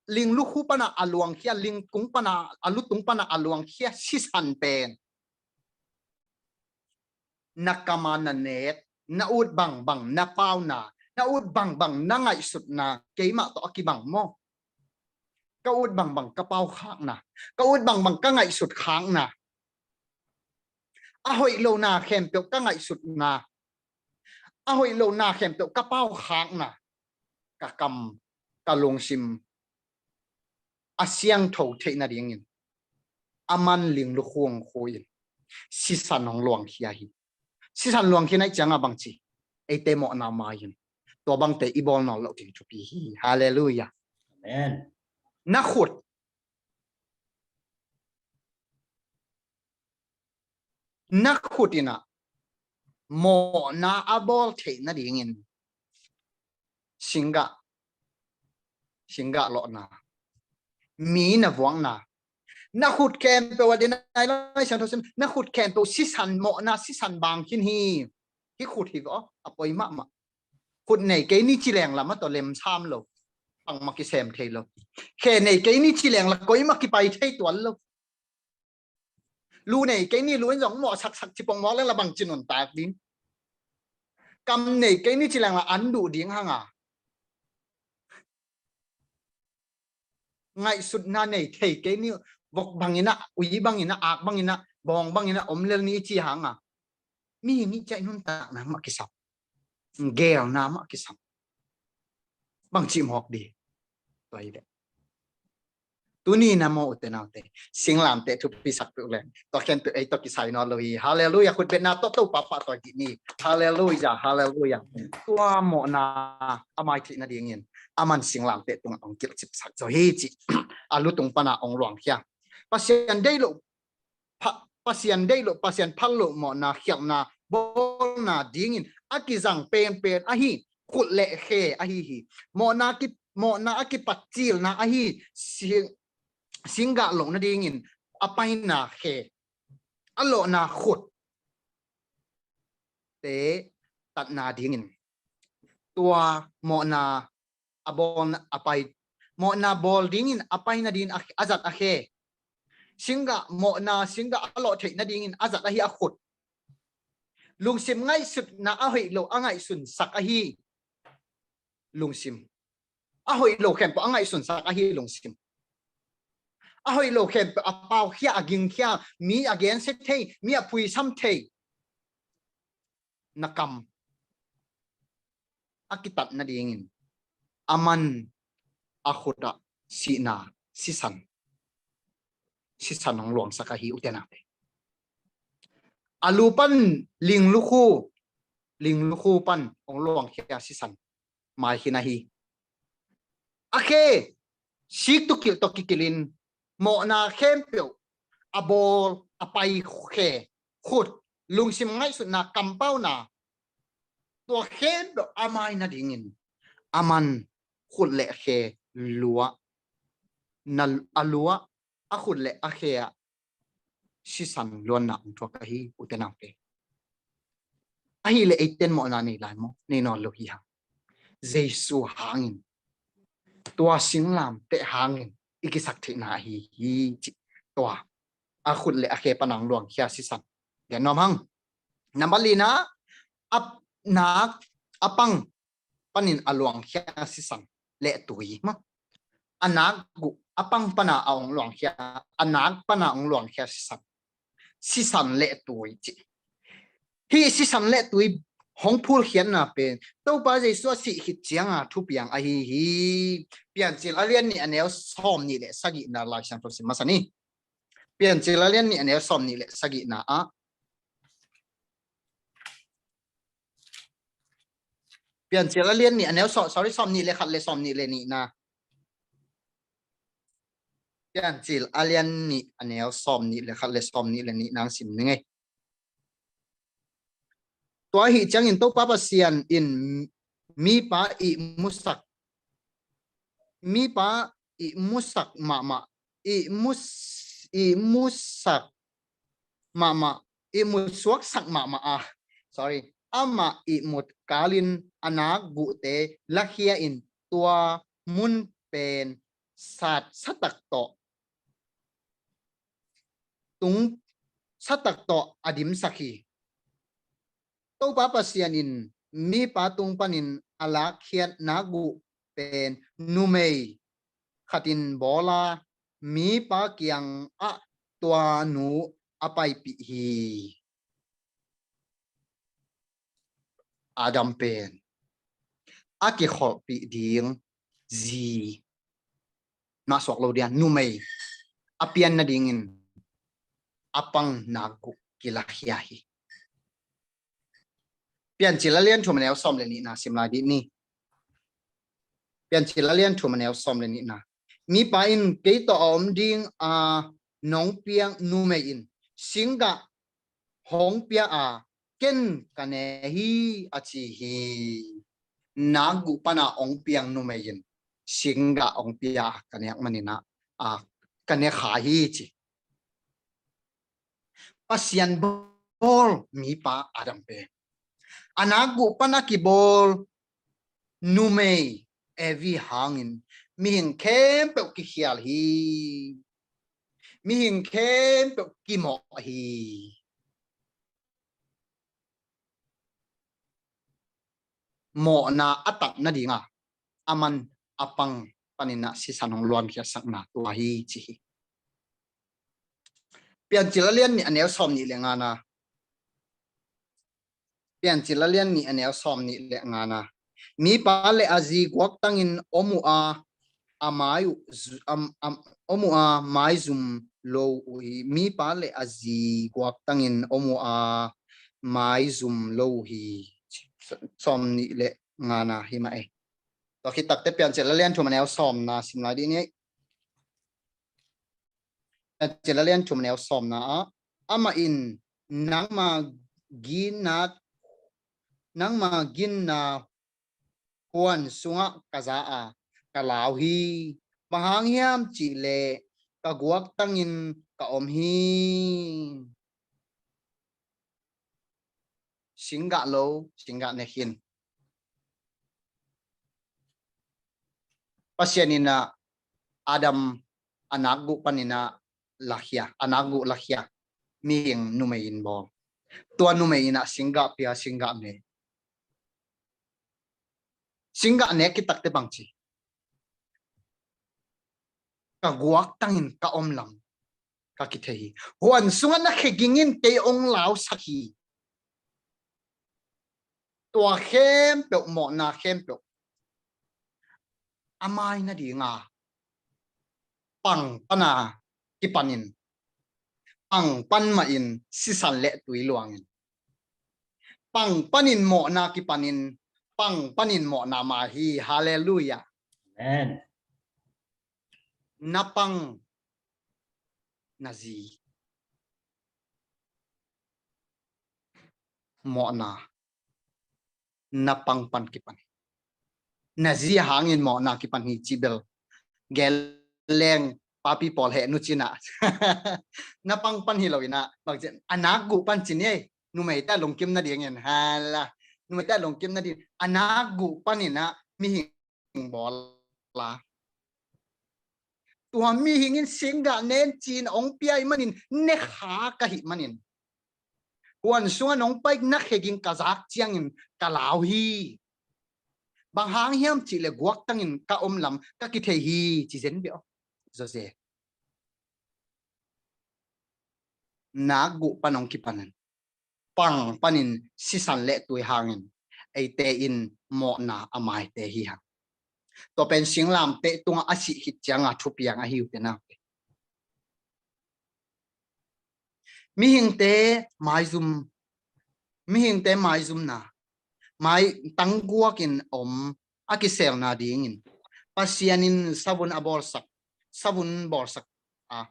ling lukhu pana a luangkhia, ling tung pana, a lu tung pana a luangkhia sisan pen, na kama na nek, na ut bangbang na pauna, na ut bangbang na ngaihsutna, keimah tawh a kibang maw? Ka ut bangbang ka pau khakna, ka ut bangbang ka ngaihsut khakna, a hoih lona khempeuh ka ngaihsutna, a hoih lona khempeuh ka pau khakna, ka kam, ka lungsim a siangtho theih nadingin a man ling lukhu ong khu in sisan ong luangkhia hi. Sisan luangkhia na ih cianga bangci? Eite mawhna mai in tua bangte i bawl nawn loh ding thupi hi. Halleluiah. Amen. Na khut, na khut ina mawhna a bawl theih nadingin singgah, singgah lawhna, mi na vuakna, na khut khempeuh a dina i Lai Siangtho sim, na khut khempeuh sisan, mawhna sisan bang khin hi. Hih khut hi ve aw, a poi mahmah. Khut nei kei ni ci leng la mah tawh lem sam lo, bangmah kisem thei lo. Khe nei kei ni ci leng la koimah kipai thei tuan lo. Lu nei kei ni, lu in zong mawh saksak ci pong mawk leng la bangci nuntak ding. Kam nei kei ni ci leng la an duh ding hang a. Ngaihsutna nei thei kei ni, vok bangin ah, ui bangin ah, ak bangin ah, bawng bangin ah om lel ni ci hang a, mihing i ciah i nuntakna mah kisam, geelna mah kisam. Bangci mawk ding. Tua hi ve. Tuni na maw, ute naute, singlamteh thupi sak peuh leng tua khempeuh ei tawh kisai nawn lo hi. Halleluiah. Khutbetna tawh Topa pahtawi dih ni. Halleluiah, halleluiah. Tua mawhna a mai theih nadingin a man singlamteh tungah ong kilhcip sak zaw hi ci. A lu tung pana ong luangkhia. Pasian deih loh, pha-, Pasian deih loh, Pasian phal loh mawhna khialhna bawlna dingin a kizang penpen ahi khut le khe ahi hi. Mawhna ki, mawhna a kipat cilna ahi sing, singgah loh nadingin a paina khe, a lawhna khut te tatna dingin tua mawhna a bawlna a pai, mawhna bawl dingin a paina dingin a, a zat a khe. Singgah mawhna, singgah a lawh theih nadingin a zat ahi a khut. Lungsim ngaihsutna a hoih lo a ngaihsunsak ahi lungsim. A hoih lo khempeuh a ngaihsunsak ahi lungsim. A hoih lo khempeuh a paukhia, a gingkhia, mi a gensia thei, mi a phuisam thei na kam a kitat nadingin a man a khut ah sihna sisan, sisan ong luangsak ahi, ute naute. A lu pan ling lukhu, ling lukhu pan ong luangkhia sisan mai khin ahi. A khe sik tukilh tawh kikilhin mawhna khempeuh a bawl a pai khe, khut, lungsim ngaihsutna, kampauna, tua khempeuh a mai nadingin a man khut le khe luah, na, a luah, a khut le a khe ah sisan luanna ong thuak ahi, ute naute. Ahih leh eiten mawhna nei lai maw? Nei nawn lo hi hang. Jesu hangin, tua singlamteh hangin i kisak theihna ahi hi, ci. Tua a khut le a khe pana hong luangkhia sisan gen nuam hang. Nambat lina, a nak, a pang panin a luangkhia sisan le tui maw. A nak guh, a pang pana a hong luangkhia, a nak pana hong luangkhia sisan, sisan le tui ci. Hih sisan le tui hong phulkhiatna pen Topa Jesu a sih khit cianga thupiang ahi hi. Piancil a lian nih a neu sawm nih le sagihna Lai Siangtho sim masa ni. Piancil a lian nih a neu sawm nih le sagihna ah, Piancil a lian nih a neu sawm, sorry, sawm nih le khat le sawm nih le nihna. Piancil a lian nih a neu sawm nih le khat le sawm nih le nihna sim ning ei. Tua ahi ciangin Topa Pasian in mipa ihmusak, mipa ihmusak mahmah, ihmus, ihmusak mahmah, ihmut suaksak mahmah a, sorry, amah ihmut kalin a nak guhte lakhia in tua mun pen sat satak tawh, tung satak tawh a dimsak hi. Topa Pasian in mipa tung panin a lakkhiat nak guh pen numei khatin bawla mipa kiangah tua nu a paipih hi. Adam pen a kikholhpih ding zi mah suak lo dia, numei a pian nadingin a pang nak guh kilakhia hi. Piancil a lian thum a neu sawm le nihna sim lai dih ni. Piancil a lian thum a neu sawm le nihna. Mipa in kei tawh a om ding a nong piak numei in singgah hong pia a, ken ka ne hi a ci hi. Nak guh pana hong piak numei in singgah hong pia a, ka nek manin a, a, ka ne kha hi ci. Pasian bawl mipa Adam pen a nak guh pana kibawl numei Evi hangin mihing khempeuh kikhial hi. Mihing khempeuh kimawh hi. Mawhna a tak nadinga aman a pang panin a sisan hong luankhiatsakna tua hi ci hi. Piancil a lian nih a neu sawm nih le ngana. Piancil a lian nih a neu sawm nih le ngana. Mipa le a zi guaktangin om uh a, a mai uh zu-, am, am, om uh a maizum lo uh hi. Mipa le a zi guaktangin om uh a maizum lo uh hi. Sawm nih le ngana hi mah ei. Tua khit takte Piancil a lian thum a neu sawmna sim lai dih ni. Piancil a lian thum a neu sawmna ah, amah in nangma ginna, nangma ginna huan sungah ka za a, ka lau hi. Bang hang hiam cih leh ka guaktangin ka om hi. Singgah lo, singgah nek hi. Pasian in a Adam a nak guh panin a lakhia, a nak guh lakhia, mihing numei in bawl. Tua numei in a singgah pia, singgah ne. Singgah ne khit takte bang ci. Ka guaktangin ka om lam ka kithei hi. Huan sungah na khegingin kei hong lausak hi. Tua khempeuh, mawhna khempeuh a mai nadinga pang pana kipanin, pang pan mahin sisan le tui luangin, pang panin mawhna kipanin, pang panin mawhna mai hi. Halleluiah. Amen. Na pang na zi mawhna na pang pan kipan. Na zi hangin mawhna kipan hi cih bel gen leng papi pawl heh nu cin a. Na pang pan hi lo in a, bang cin a, a nak guh pan cin ei. Numeite a lungkim nadingin, hala. Numeite a lungkim nading, a nak guh panin a mihing bawl a, tua mihing in singgah nen ci-in hong pia ahih manin ne kha ka hih manin, huan sungah nong pai na kheging ka zak ciangin ka lau hi. Bang hang hiam cih leh guaktangin ka om lam ka kithei hi, ci zen beh aw. Jose, nakguh pan hong kipanin, pang panin sisan le tui hangin eite in mawhna a maite hi hang. Tua pen singlamteh tungah a sih khit cianga thupiang ahi uh te naute. Mihingte maizum, mihingte maizumna, mai tangguakin om a kiselna dingin Pasian in savun a bawlsak, savun bawlsak a,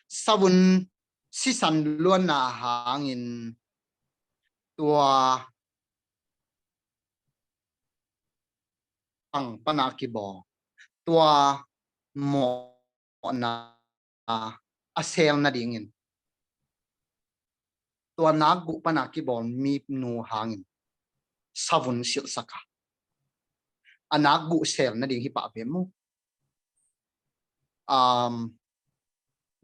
savun sisan luanna hangin tua pang pana kibawl, tua mawhna a sel nadingin, tua nakguh pana kibawl minu hangin savun silhsak a, a nakguh sel nading hi pah ve mu. Um,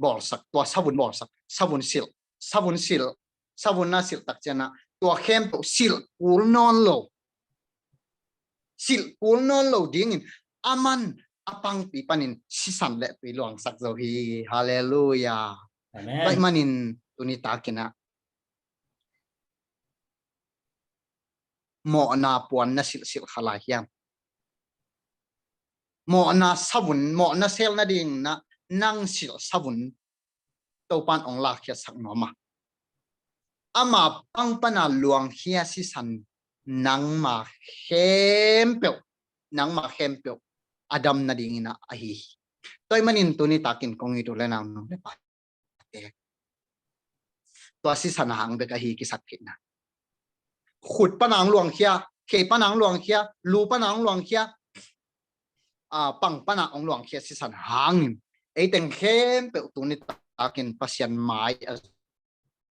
bawlsak, tua savun bawlsak, savun silh, savun silh, savun na silh tak ciangin tua khempeuh silh kul nawn lo, silh kul nawn lo dingin aman a pangpi panin sisan le tui luangsak zo hi. Halleluia. Amen. Tua ahih manin tuni takin ah mawhna puan na silhsilh kha lai hiam? Mawhna savun, mawhna sel nading na nang silh savun Topan hong lakkhiatsak nuam a, ama pang pana luangkhia sisan nangma khempeuh, nangma khempeuh a dam nadingin ah ahi hi. Tua ahih manin tuni takin kong it u le nau, nu le pa, tua sisan a hang bek ahi kisaktheihna. Khut pana hong luangkhia, khei pana hong luangkhia, lu pana hong luangkhia, a, pang pana hong luangkhia sisan hangin eiteng khempeuh tuni takin Pasian mai a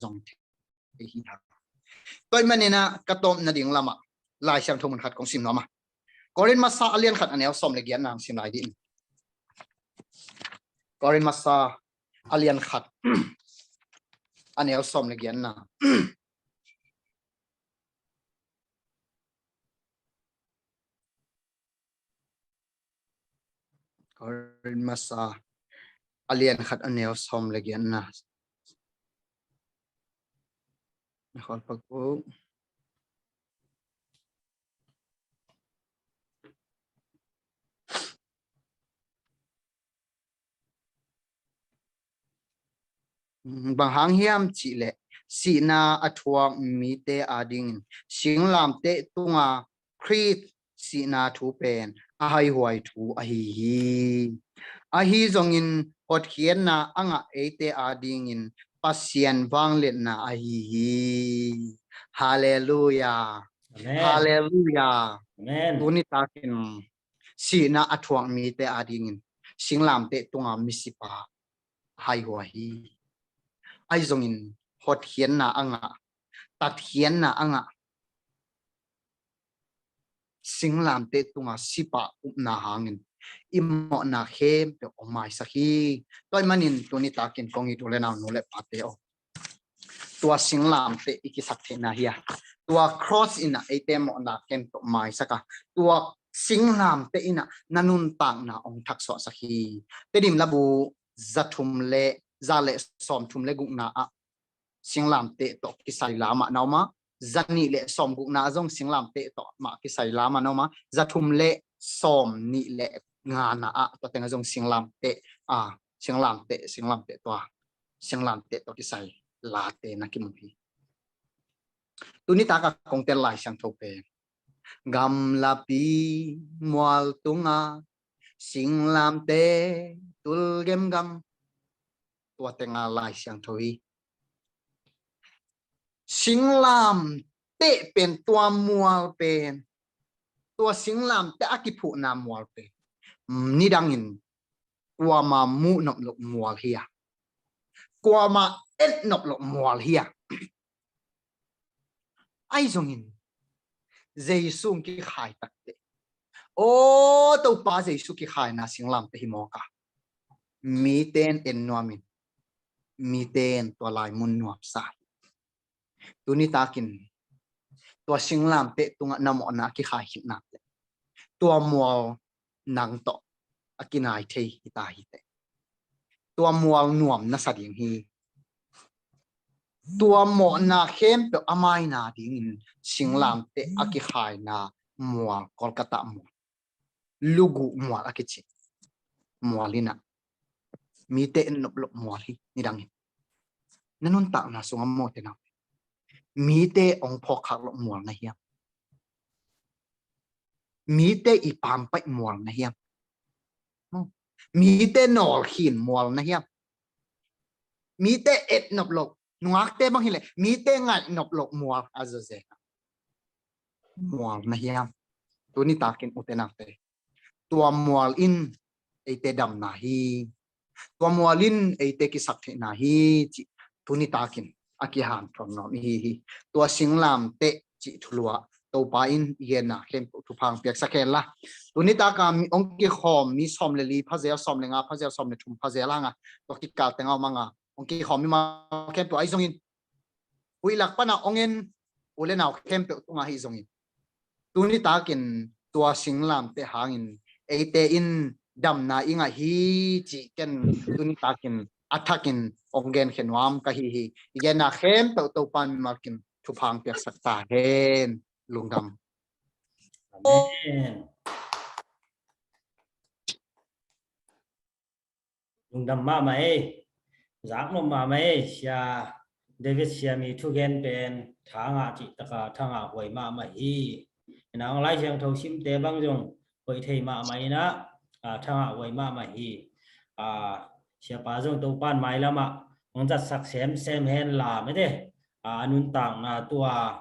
zong thei hi hang. Tua ahih manin ah ka tawpna ding lamah Lai Siangtho mun khat kong sim nuam a, Korin Masa a lian khat a neu sawm le giatna hong sim lai dih. Korin Masa a lian khat a neu sawm le giatna. Korin Masa a lian khat a neu sawm le giatna. Na khol pak uh. Bang hang hiam cihleh sihna a thuak mite adingin singlamteh tunga Khrist sihna thu pen a haihuai thu ahi hi. Ahi zongin hotkhiatna a ngah eite adingin Pasian vangliatna ahi hi. Halleluia. Amen. Halleluia. Amen. Tuni takin sihna a thuak mite adingin singlamteh tunga misipa haihuai hi. Ahi zongin hotkhiatna a ngah, tatkhiatna a ngah singlamteh tunga sipa upna hangin i mawhna khempeuh hong maisak hi. Tua ahih manin tuni takin kong it u le nau, nu le pate aw, tua singlamteh i kisaktheihna hi a, tua cross in ah eite mawhna khempeuh maisak a, tua singlamteh in ah na nuntakna hong thaksuahsak hi. Tedim labu za thum le, za le sawm thum le gukna ah singlamteh tawh kisai la mah na om a, za nih le sawm gukna ah zong singlamteh tawh mah kisai la mah na om a, za thum le sawm nih le ngana ah tua teng ah zong singlamteh, a, singlamteh, singlamteh tua, singlamteh tawh kisai late na kimu hi. Tuni taka kong tel Lai Siangtho pen gamlapi mual tunga singlamteh tul gemgam, tua tenga Lai Siangtho hi. Singlamteh pen, tua mual pen, tua singlamteh a kiphuhna mual pen nidangin kuama muh nop loh mual hi a, kuama et nop loh mual hi a. Ahi zongin Jesu hong kikhai takteh, Aw Topa Jesu kikhaina singlamteh hi mawk a, mite in en nuamin, mite in tua lai mun nuamsa hi. Tuni takin tua singlamteh tungah na mawhna a kikhai khitna le tua mual nang tawh a kinai thei hi ta hi teh. Tua mual nuam na sa ding hi. Tua mawhna khempeuh a maina dingin singlamteh a kikhaina mual, Kolkata mual, lugu mual a kici mual inah mite en nop loh mual hi. Nidangin na nuntakna sungah mawte nau, mite ong phawkkhak loh mual na hiam? Mite i pampaih mual na hiam? Mite nawlkhin mual na hiam? Mite et nop loh, nungakte bang hileh mite ngaih nop loh mual a zawzen mual na hiam? Tuni takin ute naute, tua mual in eite damna hi. Tua mual in eite kisaktheihna hi cih tuni takin a kihanthawn nuam ihi hi. Tua singlamteh cih thulu ah Topa in i genna khempeuh thupha hong piaksak hen la. Tuni taka mi hong kikhawm mi sawm le li phazel, sawm le nga phazel, sawm le thum phazel hanga tua kikal tengah om anga hong kikhawm mi ma khempeuh ahi zongin, huih lak pana hong en u le nau khempeuh tungah ahi zongin, tuni takin tua singlamteh hangin eite in damna i ngah hi cih ken tuni takin a thakin hong genkhia nuam ka hi hi. I genna khempeuh Topa mimalkin thupha hong piaksak ta hen. Lungdam. Amen. Lungdam mahmah ei. Zaknop mahmah ei. Sia David Siami thugen pen thangah cihtaka thangah huai mahmah hi. Inah Lai Siangtho simte bang zong hoih thei mahmah inah, ah, thangah huai mahmah hi. Ah, siapa zong Topan mailamah hong zatsak semsem hen la mete. Ah, a nuntakna tua,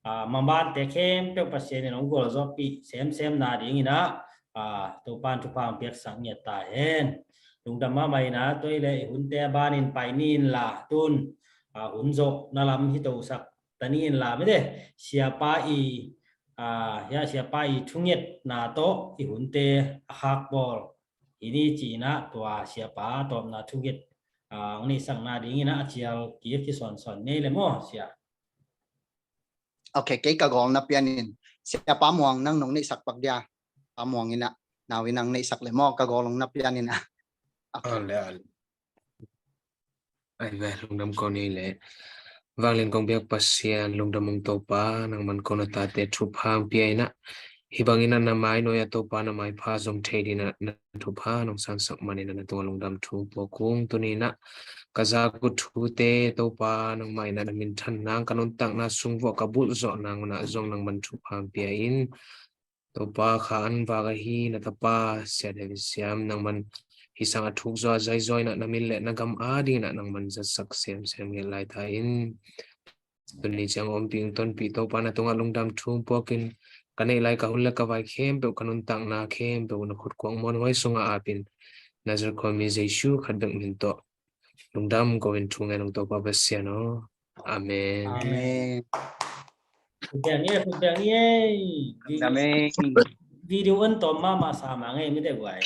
ah, mamante khempeuh Pasian in hong gualzawhpih semsemna dinginah, ah, Topan thupha hong piaksak ngiat ta hen. Lungdam mahmah inah tua hileh i hunte a banin pai ni inla tun, ah, hun zawhna lam hi tosak ta ni inla mete. Siapa i, ah, ya, siapa i thungetna tawh i hunte a khakbawl hi ni ci inah tua siapa tawpna thunget, ah, hong neihsakna dinginah a cial kik hi sawnsawn ngei le maw sia? Ok, kei ka gawl na pianin siapa Muang nang nong neihsak pak dia. Pa Muang inah nau inang neihsak le maw, ka gawl hong na pianin ah. Ok. Ale, ale. Ai ve, lungdam ko ni le. Vanglian kong biak Pasian, lungdam ung Topa, nangman ko na tate thupha hong pia inah. Hih bangin a na mai nuai a Topa na maipha zom thei dinah na thupha nong sansak manin a na tungah lungdam thu puak ung. Tuni inah ka zak uh thute Topa nangmah inah na minthan nang, ka nuntakna sung vuah ka bulh zawh nang unah zong nangman thupha hong pia in. Topa kha an vak ahi na tapa Sia David Siam nangman hih sang a thuk zaw a zai zaw inah na min le na gam a dinginah nangman zatsak semsem ngiat lai ta in. Tuni ciang ompih ung tonpih Topa na tungah lungdam thu puakin ka neih lai ka hun le ka vai khempeuh ka nuntakna khempeuh na khut kuang muanhuai sungah apin Nazareth khuami Jesu khat bek min tawh lungdam ko in thu ngen ung Topa Pasian aw. Amen. Amen. Khut beng ye, khut beng ye. Amen. Video an tawm mahmah sa mah ngei mite guai.